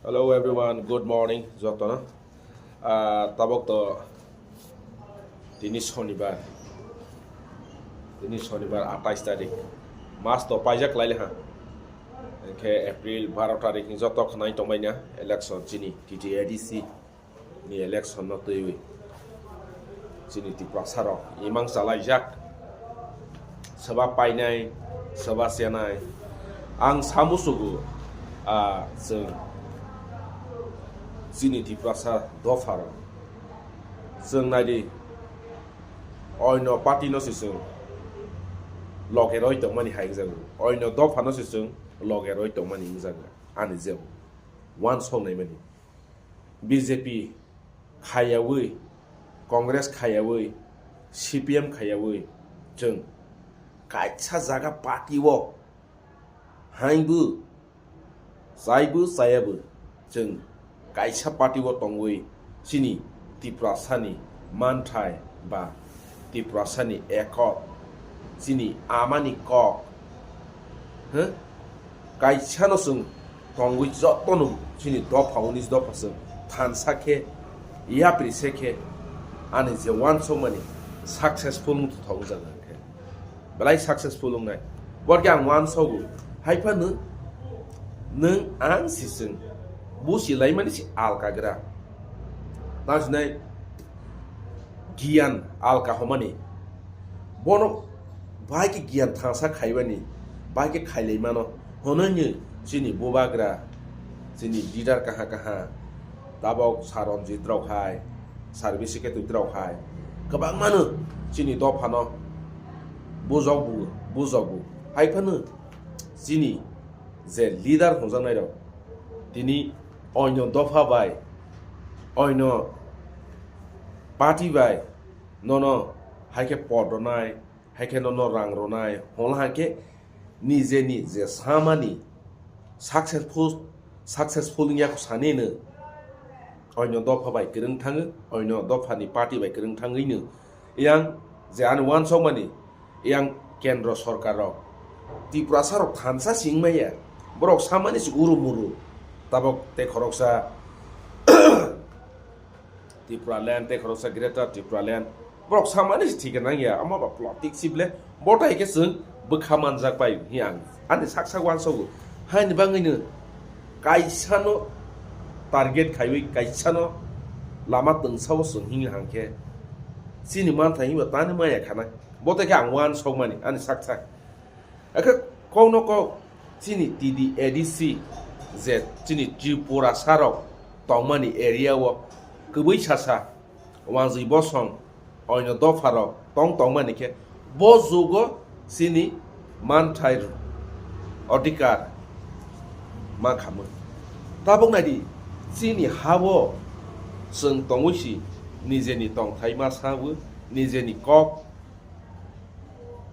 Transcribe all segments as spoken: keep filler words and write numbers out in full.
Hello everyone, good morning jotono. Ah, tabok to tini Sonibar, tini Sonibar atais tarik, mas to paijak laile ha. Hingke April baro tarik ni joto khnai tongbaina election chini T T A D C ni election no twiwi. Chini Tiprasa rok imang chalaijak, soba painai, soba senai. Ang samusugo, ah, chwng chini Tiprasa dopha rok chwng naidi, oino party no se chwng loge roi tongmani hai wngjago, oino dopha no se chwng loge roi tongmani wngjago. Ani jebo wansok naimani. B J P khayawi, Congress khayawi, C P M khayawi, chwng kaisa jaga party o hainbu, chaibu, chayabu, chwng kaisa party o tongwi chini Tiprasani manthai ba Tiprasani ekot, chini amani kok, huh? Kaisano chwng tongwi jotono chini dopha unis dopha chwng thansa khe, yapri se khe, ani je wansokmani successful wng thok wngjago hwnkhe. Belai successful wngnai. Borokhe ang wansogo. Hai phano nwng ang si chwng busi laimani si alkagra. Tang sinai giyan alka homani. Bono bai khe giyan thangsa khaibani, bai khe khailaimano. Hwnwi chini bubagra, chini leader kaha kaha, tabok Sir Ranjit rok hai, Sir Abhishek Ketut rok hai, kwbangmano chini dophano bujokbu, bujokbu. Hai phano chini je leader hwnjaknai rok, tini oino dopha bai, oino party bai nono hai khe pod rwnai, hai khe nono rang rwnai, hwnla hai khe nijeni je samani successful, successful wngya kho sanino oino dopha bai kwrwng thangwi, oino dophani party bai kwrwng thangwino yang je ani wansokmani yang kendro sorkar rok Tiprasa rok thansa singmaya, borok samani se uru muru, tabok tei khoroksa Tipraland tei khoroksa Greater Tipraland. Borok samani se thikhe nangya, omo ba plotik sible. Bo tai khe chwng bwkha manjak bai hi ang ani sak sak wansogo. Haini bangwino kaisano target khaiwi kaisano lama twngsao chwng hini hangkhe chini manthai hiba tani maya khanai. Bo tai khe ang wansokmani ani sak sak. Akhe kokno kok chini T D A D C je chini Tripura sarok tongmani area o kwbwi sasa wanjwi bosong oino dopharok tong tongmani khe bo jugo chini manthai odhikar ma khamwi. Tabuk naidi chini ha-o chwng tongwi si nijeni tongthai ma sawi nijeni kok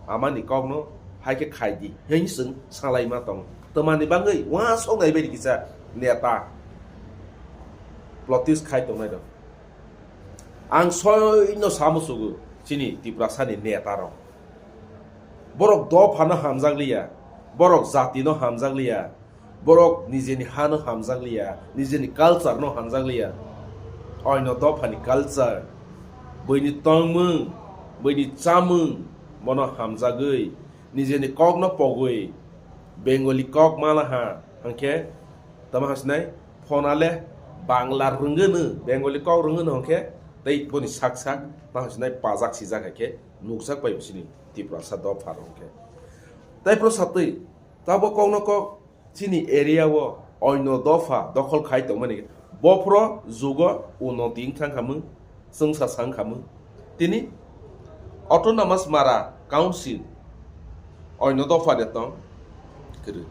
amani kokno hai khe khai di, hwnwi chwng salai ma tongo. Twmani bangwi uansuk nai bai kisa neta plotis khai tongnai rok. Ang soino samo sugo chini Tiprasani neta rok. Borok dophano hamjak liya, borok jatino hamjak liya, borok nijeni hano hamjak liya, nijeni culture no hamjak liya. Oino dophani culture, buini tongmung, buini chamung, bono hamjagwi, nijeni kokno pogwi, Bengali kok mala ha, hwnkhe tamo hasinai phonale Bangla rwngwno, Bengali kok rwngwno hwnkhe tei boni sak sak tamo hasinai pajak sijak hai khe nukjak bai bisini Tiprasa dopha rok hwnkhe. Tei pro satwi tabo kokno kok chini area o oino dopha dokhol khai tongmani bophro jugo unoti wngthang khamung, chwngsa sang khamung. Tini Autonomous Mara Council oino dopha de tong kwrwi.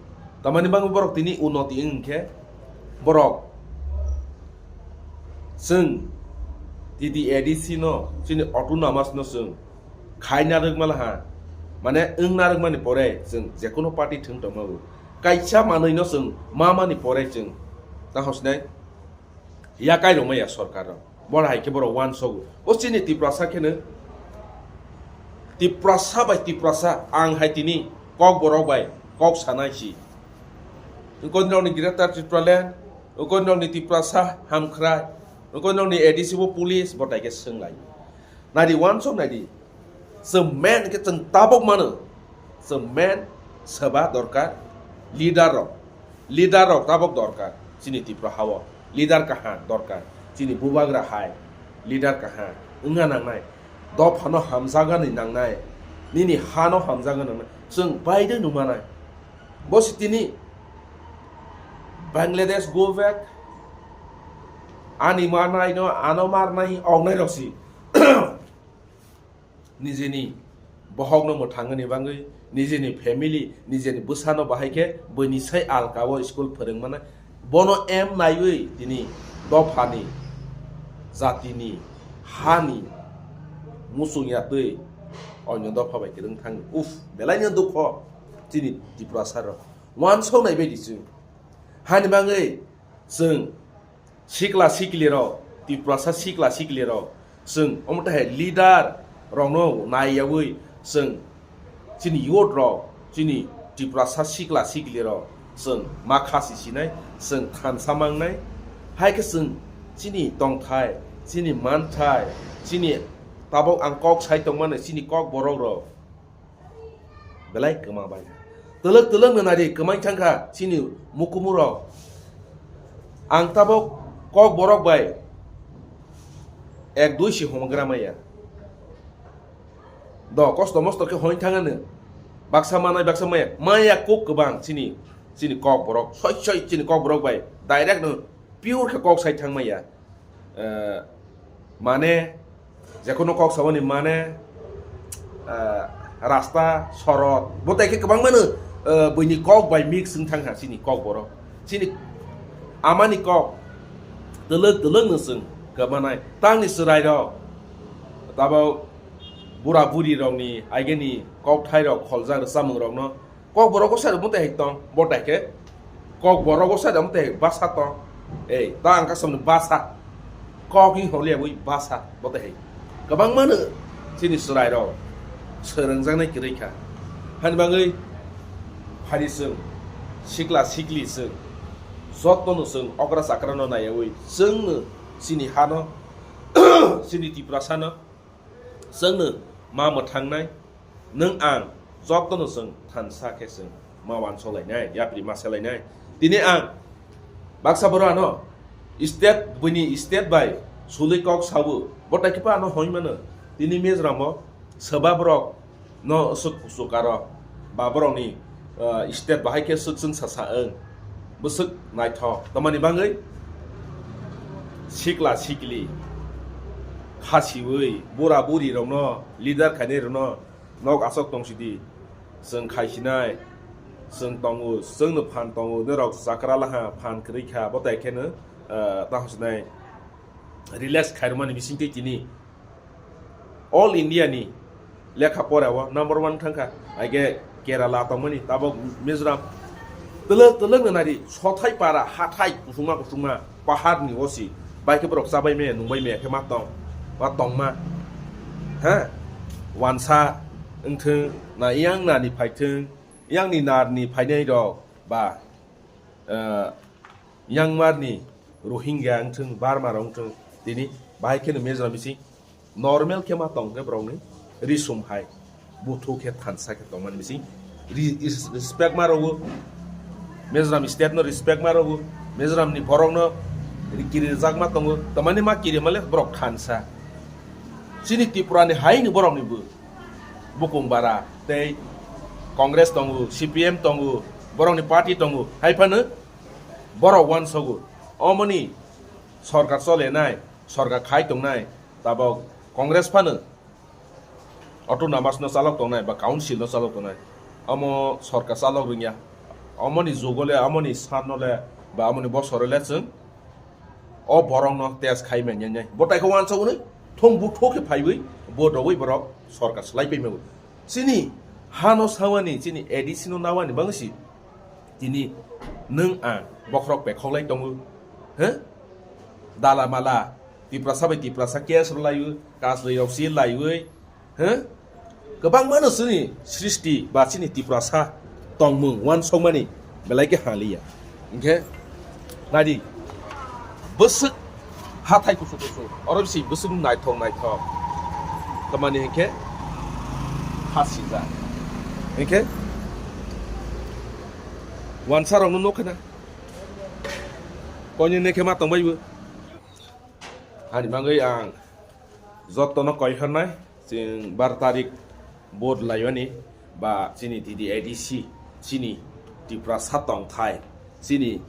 Tamani bangwi borok tini unoti wng khe borok chwng T D A D C no chini autonomous no chwng khai narwk mala ha, mane wng narwk mani pore chwng jekono party thwng tongma bo kaisa manwi no chwng ma mani pore chwng tang hosnai yakai rwmaya sorkar rok. Bora hai khe borok uansogo. O chini Tiprasa kheno Tiprasa bai Tiprasa ang hai tini kok borok bai kok sanai si. Wngkoni rokni Greater Tipraland, Nokoi nokni Tiprasa hamkrai, nokoi nokni A D C bo police bo tai khe swnglai. Naidi wansok naidi. Chwng main khe chwng tabok mano. Chwng main soba dorkar, leader rok. Leader rok tabok dorkar. Chini Tripura hao leader kaham dorkar. Chini bubagra hai leader kaham wngna nangnai. Dophano hamjagani nangnai. Nini hano hamjagani nangnai. Chwng baidai nungmanai. Bo si tini Bangladesh go back. Ani marnai no, ano marnai, ognai rok si. Nijeni bohokno mwthangani bagwi, nijeni family, nijeni bwsano bahai khe buini sai alkao school phwrwngmana. Bono em naiwi tini dophani, jatini, hani muchung yatwi onyo dopha bai kwrwng thangwi. Uff, belaino dukho chini Tiprasa rok. Wansok nai bai di chwng. Hani bagwi chwng sikla sikli rok, Tiprasa sikla sikli rok, chwng omo tahe leader rokno naiyawi chwng chini youth rok, chini Tiprasa sikla sikli rok chwng ma khasi sinai, chwng thansa mangnai, hai khe chwng chini tongthai, chini manthai, chini tabok ang kok sai tongmani chini kok borok rok. Belai kwma bai. Twlwk twlwk no nari kwmai thangkha chini mukumu rok. Ang tabok kok borok bai ek dui si homogra maya. Do kosto mosto khe hoin thangano. Baksa manai baksa maya. Maya kok kwbang chini, chini kok borok. Soi soi chini kok borok bai. Direct no pure khe kok sai thang maya. Eh, mane, jekono kok saboni mane, eh, rasta, sorot, bo tai khe kwbang mano, eh, buini kok bai mix wng thang ha chini kok borok. Chini amani kok, twlwk twlwk no chwng kwmanai. Tangni chwrai rok, tabo bura buri rokni, aigeni kok thai rok, kholjak rwchapmung rokno, Kokborok o side o mwtai hai tong, bo tai khe. Kokborok o side o mwtai hai basa tong. Ei, ta ang kasamni basa. Kok ni holi abui basa, bo tai hai. Kwbangma no chini chwrai rok swrwngjaknai kwrwi kha. Hani bagwi phari chwng, sikla sikli chwng, jotono chwng okra chakra no naiyawi chwngno chini hano, chini Tiprasa no, Chwngno ma mwthangnai, nwng ang jotono chwng thansa khe chwng ma wansolainai, yapri ma selainai. Tini ang baksa borok ano state, buini state bai sului kok sabu, bo tai khe pa ano hoi mano. Tini Mizoram o soba borok no swk kuchuk aro ba borokni, ah, state bahai khe swk chwng sasa wng. Bwswk naithok. Tamani bagwi sikla sikli khasiwi bura buri rokno leader khainai rokno nok asok tong sidi. Chwng khaisinai, chwng tongo, chwngno phan tongo, norok chakra laha phan kwrwi kha, bo tai kheno, ah, tamo sinai relax khairokmani bisingtwi tini All India ni lekha pora o number one thangkha, aige Kerala tongmani, tabok Mizoram. Twlwk twlwk no nari, sothai para, hathai kusungma kusungma, pahar ni osi, bai khe borok chabai maya, nungbai maya khe ma tong, ma tongma, ha, wansa wngthwng, na yang nani phaithwng, yang ni nar ni phainai rok ba, eh, Myanmar ni Rohingya wngthwng, Burma rok wngthwng, tini bahai kheno Mizoram bising normal khe ma tong khe borokni risum hai buthu khe thansa khe tongmani bising ri-, is-, respect ma rwo, Mizoram state no respect ma rwo, Mizoram ni borok no ri-, kiri rijak ma tongo, tamani ma kiri male borok thansa. Chini Tripura ni hai ni borok ni bo bukung bara tei Congress tongo, C P M tongo, borok ni party tongo, hai phano borok wansogo. Omoni sorkar cholenai, sorkar khai tongnai, tabok Congress phano autonomous no chalok tongnai ba council no chalok tongnai. Omo sorkar chalok rwngya. Omoni jugo le, omoni san no le, ba omoni bosoro le chwng o borok no test khai manya nai. Bo tai khe wansa hwnwi thong buthu khe phaiwi bo rogwi borok sorkar slai pai mago. Chini hano sawani, chini A D C no nawani bangsi tini nwng ang bokhorok pekhok lai tongo. He? Dala mala, Tiprasa bai Tiprasa case rw laio, kasri rok si laiwi. He? Kwbangma no chini srishti ba chini Tiprasa tongmung wansokmani belai khe haliya. Hinkhe nadi, Bwswk hathai kusu kusu, oro bisi bwswk naithok naithok. Tamani hinkhe ha sijak. Hinkhe wansa rokno nukha na. Koinwi nekhe ma tongbai bo. Ani bagwi ang jotono koi hwnai, chwng bar tarik vote laimani ba chini D D A D C, chini Tiprasa tongthai, chini,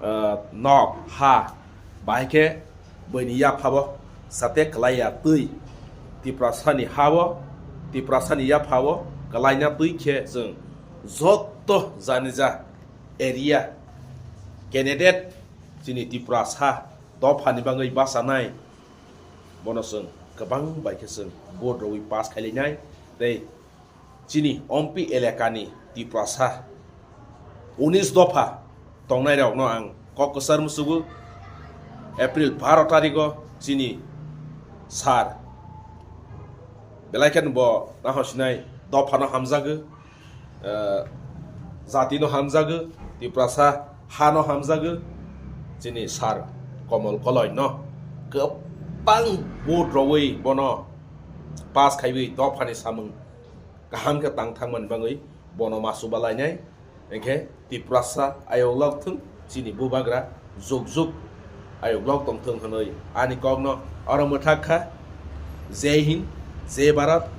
ah, nok, ha, bahai khe buini yaphabo sate kwlaiya twi, Tiprasani habo, Tiprasani yaphabo kwlaina twi khe chwng joto janija area candidate chini Tiprasa dophani bagwi bachanai, bono chwng kwbang bai khe chwng vote rwui pass khailainai. Tei chini ompi elakani Tiprasa unis dopha tongnairokno ang kok kwchar muchugo. April baro tarigo chini sir belai kheno bo nahosinai dophano hamjago, eh, jatino hamjago, Tiprasa hano hamjago, chini sir Komol Koloino kwbang vote rwui bono pass khaiwi dophani samung kaham khe tang thangmani bagwi bono ma chubalainai. Hinkhe Tiprasa ayok lok thung, chini bubagra juk juk ayok lok tong thung hwnwi ani kokno oro mwthak kha. Jai Hind, Jai Bharat,